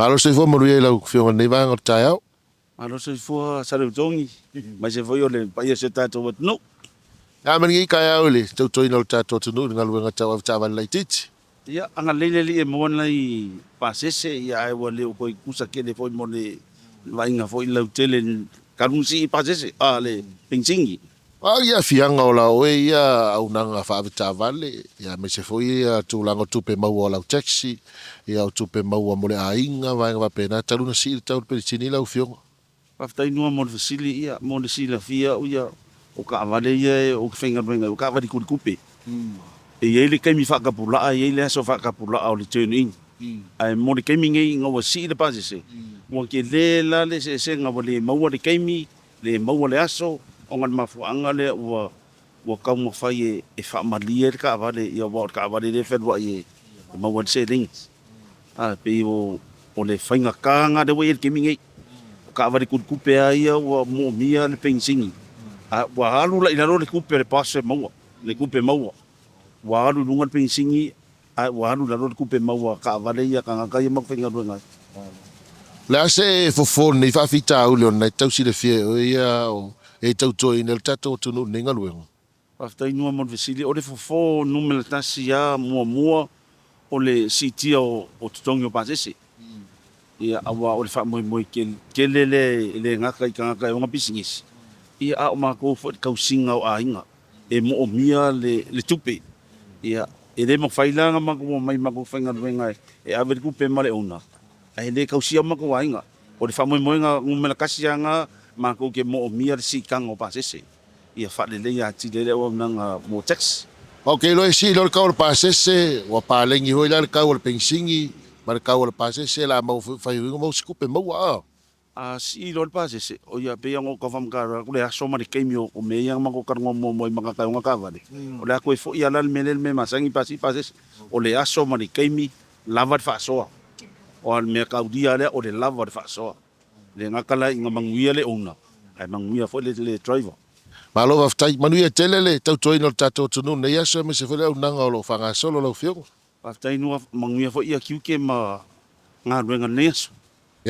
Malo soifua manuia i lau Afioga i lenei vaega o le taeao. Malo soifua Saleutogi, aemaise foi o le paia o si o tatou atunuu. Le a ma lenei taeao i le tautuaina o le tatou atunuu i le galuega tau avetaavale laitiiti. Ia, agalelei le Alii e maua nai pasese, ia ae ua le o toe tutusa tele foi mo le vaaiga foi lautele talu ona sii pasese, a le penisini. A o ni aafiaga o la oe ia auaunaga faa-avetaavale, aemaise foi tulaga o tupe maua o lau taxi, o tupe maua mo le aiga, vaega faapena, talu ona sii le tau o le penisini lau Afioga? Faafetai Nua mo le fesili, ia mo le silafia au ia o taavale ia ou te faigaluega ai o taavale tulitupe. E i ai le taimi faatapulaa e i ai le aso faatapulaa o le turn in. Ae mo le taimi nei ina ua sii le pasese, ua tele la le eseesega ua le maua le taimi, le maua le aso ona o le mafuaaga lea ua ua taumafai e faamalie le taavale ia aua o le taavale lea e fealuai e maua ai le seleni. A e pei o le faigata lena lea ua i ai i le taimi nei. O taavale tulitupe lava ia ua moomia le penisini ae ua alu la i lalo le tupe a le bus e maua, le tupe maua. Ua alu i luga le penisini ae ua alu i lalo le tupe maua a taavale ia a tagata ia matou faigaluega ai. O le a se fofo o lenei faafitauli o lena e tau silafia e oe ia o e tautuaina ai le tatou atunuu i lenei galuega? Faafetai Nua mo le fesili. O le fofo numera tasi lava muamua o le siitia o totogi o pasese. Ia aua o le faamoemoe tele lea e le gata i tagata e ona pisinisi, ia a o matou foi i le tausiga o aiga e moomia le tupe. Ia e le mafai la ona matou omai matou te faigaluega e ave le tupe ma le owner ae le tausia o matou aiga. O le faamoemoega numera tasi lava lena matou te moomia le siitaga o pasese ia faaleleia atili ai le auaunaga mo taxi. Ou te iloa e sii loa le tau o le pasese, ua paleni foi la le tau o le penisini ma le tau o le pasese, o le a maua foi, fai foi maua se tupe maua a. A sii loa le pasese, o ia pei ona ou tau faamatala atu le aso ma le taimi o mea ia na matou talanoa muamua ai ma tagata e ona taavale, o le a toe foi lava la le mea lea i le mea masani pe a sii pasese. O le aso ma le taimi, lava le faasoa. Aua o le mea taulia lava lea o le lava o le faasoa. E le gata la ina manuia le owner, ae manuia foi le driver. Malo faafetai. Manuia tele le tautuaina o le tatou atunuu i lenei aso aemaise foi le auaunaga o lo o faagasolo lau Afioga. Faafetai Nua, manuia foi tiute ma galuega i lenei aso.